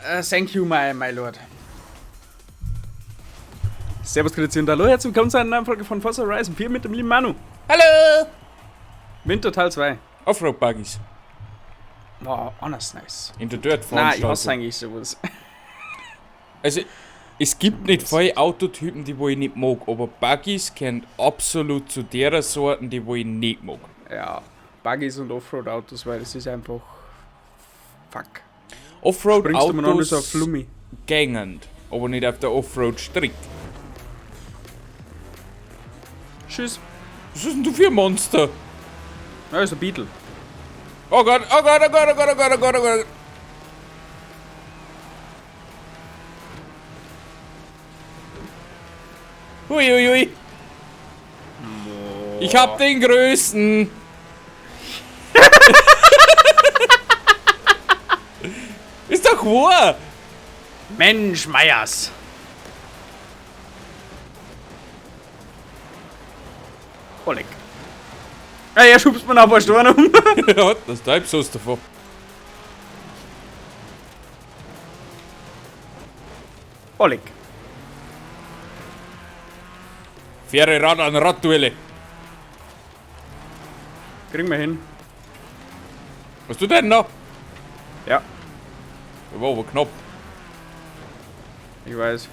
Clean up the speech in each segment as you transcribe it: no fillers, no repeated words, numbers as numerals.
Thank you, my lord. Servus, Grüezi und hallo, herzlich willkommen zu einer neuen Folge von Forza Horizon 4 mit dem lieben Manu. Hallo! Winter Teil 2. Offroad-Buggies. Wow, anders nice. In der Dirt Nein, ich hasse eigentlich sowas. Also, es gibt nicht viele Autotypen, die wo ich nicht mag, aber Buggies gehören absolut zu der Sorten, die wo ich nicht mag. Ja, Buggies und Offroad-Autos, weil das ist einfach... Fuck. Offroad-Autos so auf Flummi. Gängend, aber nicht auf der Offroad-Strecke. Tschüss. Was ist denn du für ein Monster? Ja, ist ein Beetle. Oh Gott, oh Gott, oh Gott, oh Gott, oh Gott, oh Gott, oh Gott. Hui, hui, hui. Ich hab den größten. Ist doch wahr. Mensch, Meyers. Oleg. Ja, er schubst mir noch ein paar Steine um. Ja, das treibst du davon. Oleg. Faire Rad an Radduelle. Kriegen wir hin. Was du denn noch? Ja. Der war aber knapp. Ich weiß.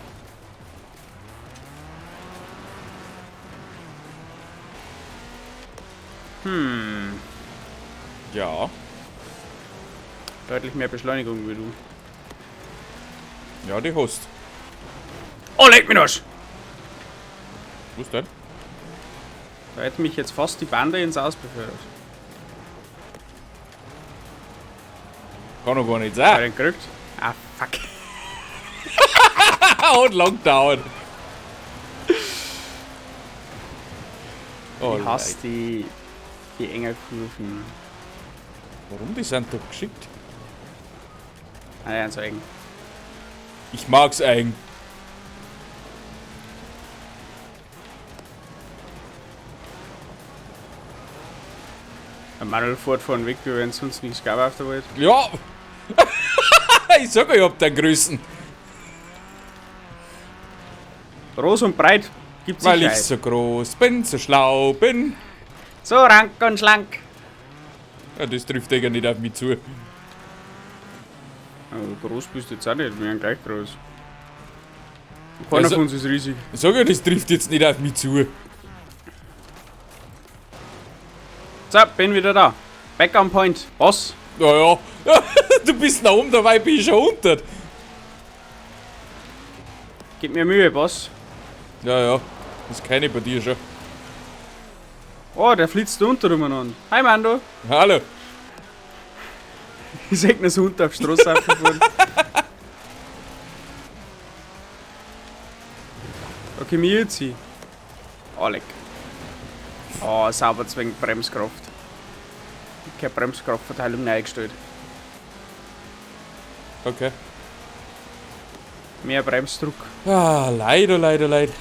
Ja. Deutlich mehr Beschleunigung wie du. Ja, die hast. Oh, leck mich doch! Was denn? Da hätte mich jetzt fast die Bande ins Aus befördert. Kann doch gar nicht Hat sein. er den gekriegt? Ah, fuck. Hat lang gedauert. Oh, Ich hasse die engen Kurven. Warum? Die sind doch geschickt. Ah ja, so eng. Ich mag's eng. Der Manuel fährt vorn weg, wie wenn es sonst nichts gab auf der Welt. Ja! Ich sag ja, ich hab den größten. Groß und breit gibt's Weil ich Sicherheit. so groß bin, so schlau bin. So rank und schlank. Ja, das trifft eigentlich nicht auf mich zu. Ja, groß bist du jetzt auch nicht, wir sind gleich groß. Keiner Also von uns ist riesig. Ich sag ja, das trifft jetzt nicht auf mich zu. So, bin wieder da. Back on point. Was? Ja, ja. Du bist nach oben, dabei bin ich schon unter. Gib mir Mühe, Boss. Ja, ja. Das kenne ich bei dir schon. Oh, der flitzt da unter umeinander. Hi, Mando. Hallo. Ich seh noch so unter auf die Straße aufgefahren. Okay, mir jetzt hin. Oh, leck. Oh, sauber zwingend Bremskraft. Keine Bremskraftverteilung eingestellt. Okay. Mehr Bremsdruck. Ah, leider, leider, leider.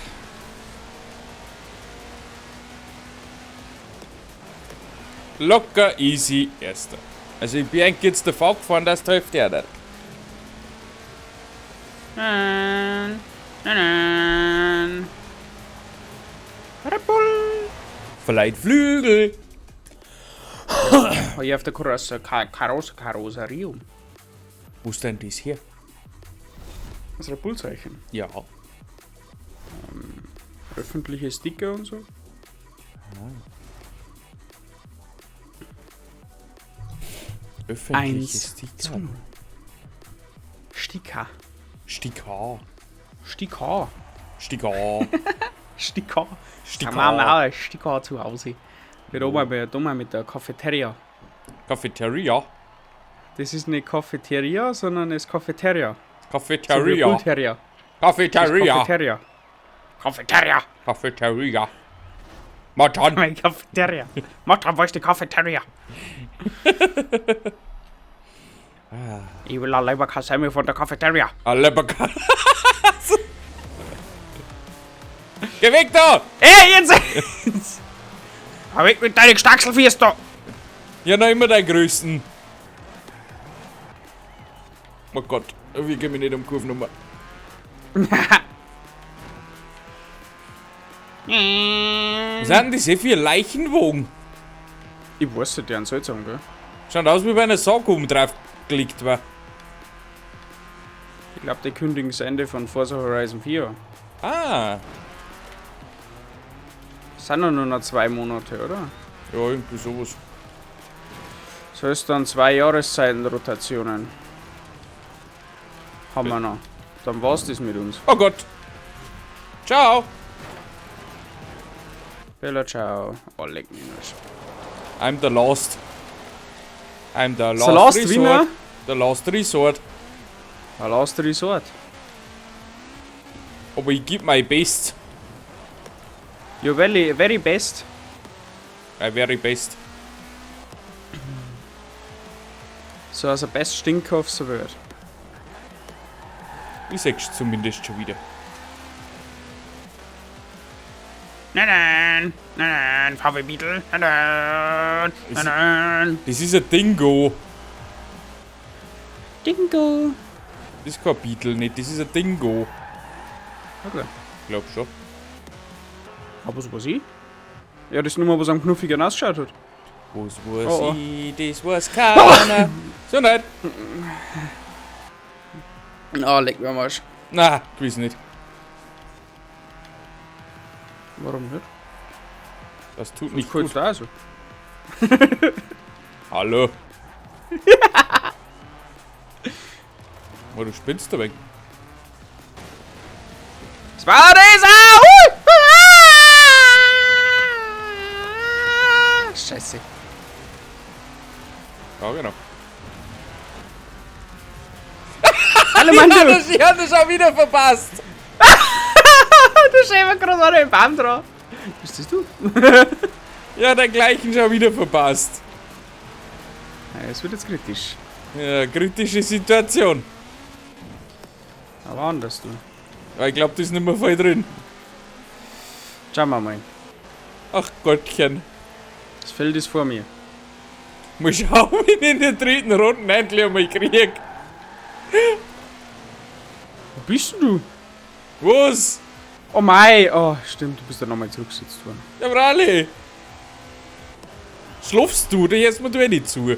Locker, easy, erster. Also ich bin eigentlich jetzt davor gefahren, dass die Hälfte auch nicht. Nein, nein, nein. Red Bull. Verleiht Flügel. Oh, hier auf der Karosserie. Wo ist denn das her? Das Red Bull-Zeichen. Ja. Öffentliche Sticker und so. Ah. Öffentliche Eins Sticker. zu null. Sticker. Sticker. Sticker. Sticker. Sticker. Sticker. Haben wir auch einen Sticker zu Hause. Wie da oben bei der Oma mit der Cafeteria. Cafeteria. Das ist nicht Cafeteria, sondern es ist Cafeteria. Cafeteria. So wie Bullterrier. Cafeteria. Cafeteria. Cafeteria. Cafeteria. Matan. Mein Cafeteria. Matan, wo ist die Cafeteria? Ich will eine Leberkassemme von der Cafeteria. Eine Leberkassemme. Geh weg da! Ey, jetzt! Hau weg mit deinen Gestaxelfies da! Ja, noch immer deinen größten. Oh Gott. Wir gehen nicht um Kurvennummer. Was sind denn das hier für Leichenwagen? Ich weiß nicht, die sind seltsam, gell? Schaut aus, wie bei einer Sarg oben drauf gelegt war. Ich glaube, die kündigen das Ende von Forza Horizon 4 an. Ah. Das sind ja nur noch 2 Monate, oder? Ja, irgendwie sowas. Das heißt dann 2 Jahreszeitenrotationen. Haben wir noch. Dann war's das mit uns. Oh Gott. Ciao. Bella, ciao. Oh, leck mich nicht. I'm the last. I'm the last, The last resort. winner? The last resort. The last resort. Aber ich geb my best. Your very, very best. My very best. So as the best stink of the world. Ich seh's zumindest schon wieder. Nein, nein, nein, nein, VW Beetle, nein, nein, nein, nein. Das ist ein Dingo. Dingo. Das ist kein Beetle nicht, das ist ein Dingo. Okay. Ich glaub schon. Aber was weiß ich? Ja, das ist nur mal, was am knuffigen ausgeschaut hat. Was weiß Oh, oh. ich, das weiß keiner. So nicht. Ah, leck mir am Arsch. Na, gewiss nicht. Warum nicht? Das tut Nicht nicht kurz gut. da so. Hallo. Oh, du spinnst da weg. Es war das! Ah! Ah! Scheiße. Ja, genau. Hallo Mann, du! Ich hab das schon wieder verpasst. Du schäfer gerade an dem Baum dran. Bist das du? Ja, den gleichen schon wieder verpasst. Ja, es wird jetzt kritisch. Ja, kritische Situation. Aber anders, du. Aber ich glaub, das ist nicht mehr voll drin. Schauen wir mal. Ach Gottchen. Das Feld ist vor mir. Mal schauen, ob ich in der dritten Runde endlich einmal krieg. Wo bist denn du? Was? Oh mei! Oh, stimmt, du bist da nochmal zurückgesetzt worden. Ja, freilich. Schlafst du? Da hörst mir du eh nicht zu.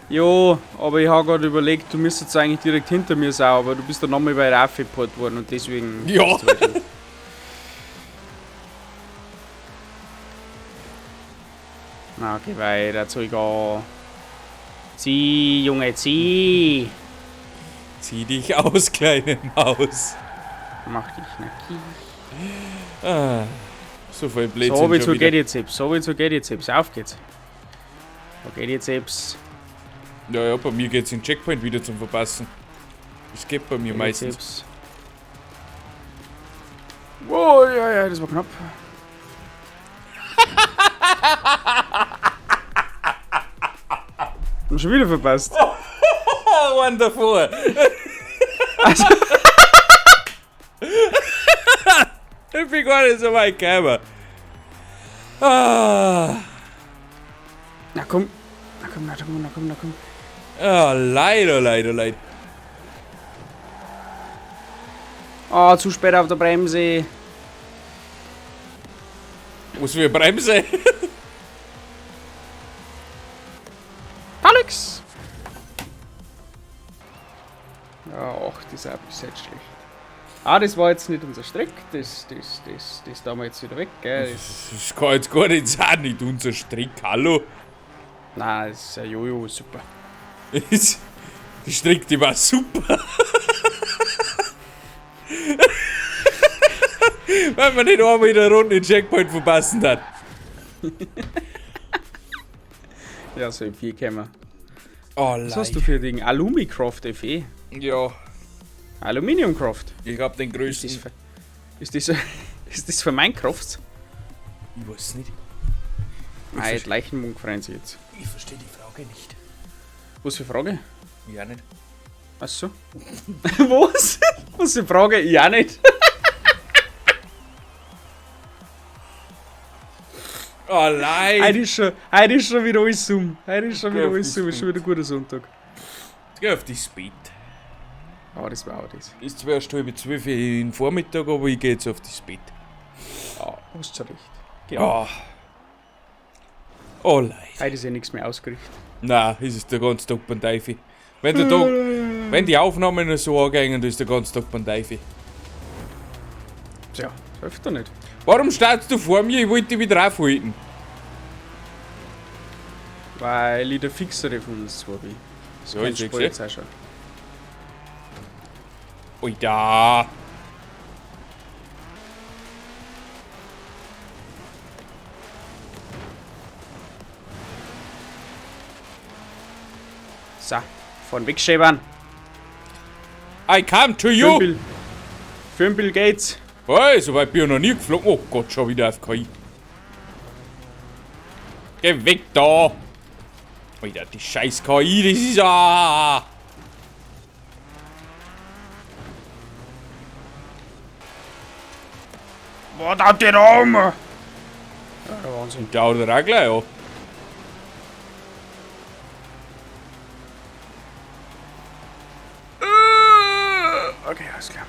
Jo, aber ich hab grad überlegt, du müsstest eigentlich direkt hinter mir sein, aber du bist dann nochmal bei raufgepackt worden und deswegen. Ja. bist du weiter. Na, geh weiter, Zeug an. Zieh, Junge, zieh! Zieh dich aus, kleine Maus. Mach dich nackig. Ah, so viel Blödsinn So wie schon zu wieder. geht jetzt, Seps. So wie zu geht jetzt, Seps. Auf geht's. Da geht jetzt, Seps. Ja, ja, bei mir geht's den Checkpoint wieder zum Verpassen. Das geht bei mir Geht meistens. Seps. Oh, ja, ja, das war knapp. Hab schon wieder verpasst. Oh, one davor. Also, Ich bin gar nicht so weit gekommen. Ah, na komm. Na komm, na komm, na komm, na komm. ah, leider, leider, leider. Ah, zu spät auf der Bremse. Was für eine Bremse? Alex! Ja, ach, das ist auch ein bisschen schlecht. Ah, das war jetzt nicht unser Strick, das da wir jetzt wieder weg, gell? Das, Das kann jetzt gar nicht sein, nicht unser Strick, hallo. nein, das ist ein Jojo, super. Das, die Strick, die war super. Weil man nicht einmal in der Runde den Checkpoint verpassen hat. Ja, so im 4 kämen. Oh, Was hast du für Ding? Alumicraft FE? Ja, Aluminiumcraft. ich hab den Ist größten. das für, ist das, ist das für Minecraft? Ich weiß nicht. Nein, die Leichenmunk freuen sich jetzt. Ich verstehe die Frage nicht. Was für Frage? Ich auch nicht. Ach so. Was? Was für Frage? Ich auch nicht. Oh, leid. Heute ist schon wieder alles um. Heute ist schon wieder Geh auf alles das um. Ist schon wieder ein guter Sonntag. Geh auf die Speed. Aber das war auch das. Ist zwar erst 11:30 im Vormittag, aber ich gehe jetzt auf das Bett. Ja, hast schon recht. Genau. Ja. Oh, leid. Heute ist ja nichts mehr ausgerichtet. Nein, es ist der ganze Tag beim Teufel. Wenn, der Tag, wenn die Aufnahmen so angehen, dann ist der ganze Tag beim Teufel. Tja, das hilft doch nicht. Warum stehst du vor mir? Ich wollte dich wieder aufhalten. Weil ich der Fixere von uns zwei bin. Das Ja, kennst ich du seh's jetzt auch schon. Alter. So, von wegschäbern. I come to you. Für den Bill Gates. Hey, so weit bin ich noch nie geflogen. Oh Gott, schon wieder auf KI. Geh weg da. Alter, die scheiß KI, das ist ah. Boah, da die Raum! Ja, der Wahnsinn. Der haut auch gleich an. Okay, alles klar.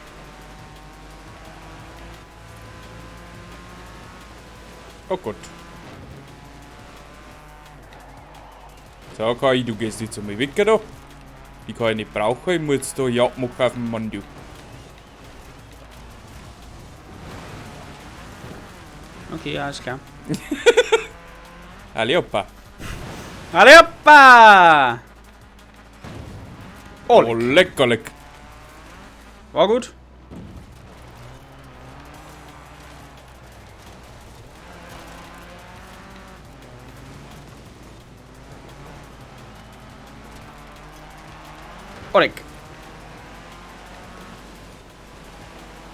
Oh Gott. So, KI, du gehst jetzt einmal weg da. Die kann ich nicht brauchen, ich muss jetzt da Jagd machen auf den Mann, du. Okay, alles klar. Alle hoppa. Alle hoppa! Oh, Oh, lecker, leck. war gut. Oleg.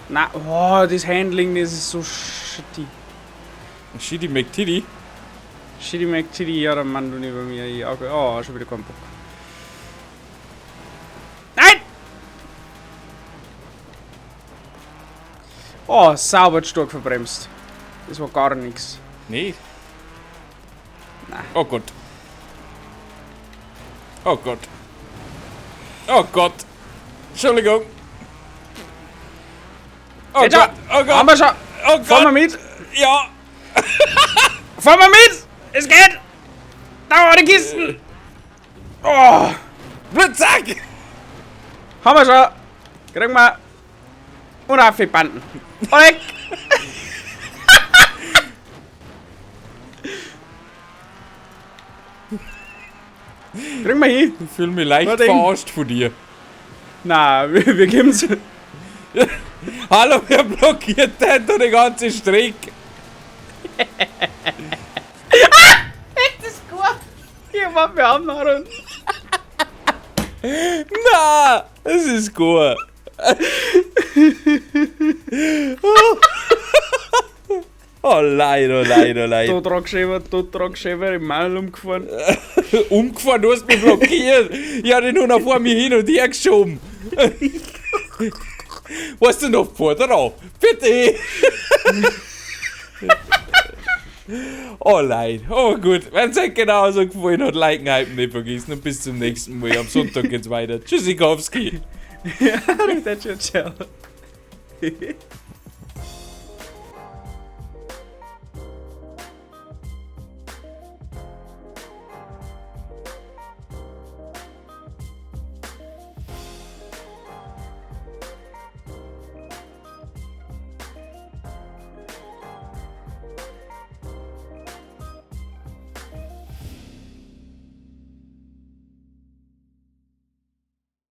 Na, oh, das Handling, das ist so shitty. Shitty McTitty. Shitty McTitty, ja, der Mann, du neben mir. Ja, okay. Oh, schon wieder kein Bock. Nein! Oh, sauber stark verbremst. Das war gar nichts. Nee. Nein. Oh Gott. Oh Gott. Oh Gott. Entschuldigung. Oh Geht Gott. schon. Oh Gott. Haben wir schon. Oh Gott. Fahren wir mit. Ja. Fahren wir mit. Es geht. Da war die Kisten. Oh, Blitzsack. haben wir schon. Kriegen wir. Und auf die Banden. Oleg. Kriegen wir hin. Ich fühle mich leicht Warte. verarscht von dir. Na, wir geben's. Hallo, wer blockiert denn da den ganzen Strick? Das ist gut. Hier, warte, wir haben noch einen. Na, das ist gut. Oh leid, oh leid, oh leid. Da dran geschäbert, da dran geschäbert, im Mangel umgefahren. Umgefahren, du hast mich blockiert. Ich hab dich nur noch vor mir hin und her geschoben. Weißt du noch vor drauf? Bitte! Oh leid, oh gut. Wenn es euch genauso gefallen hat, liken, hypen nicht vergessen und bis zum nächsten Mal. Am Sonntag geht's weiter. Tschüssikowski. Ja, ciao, ciao.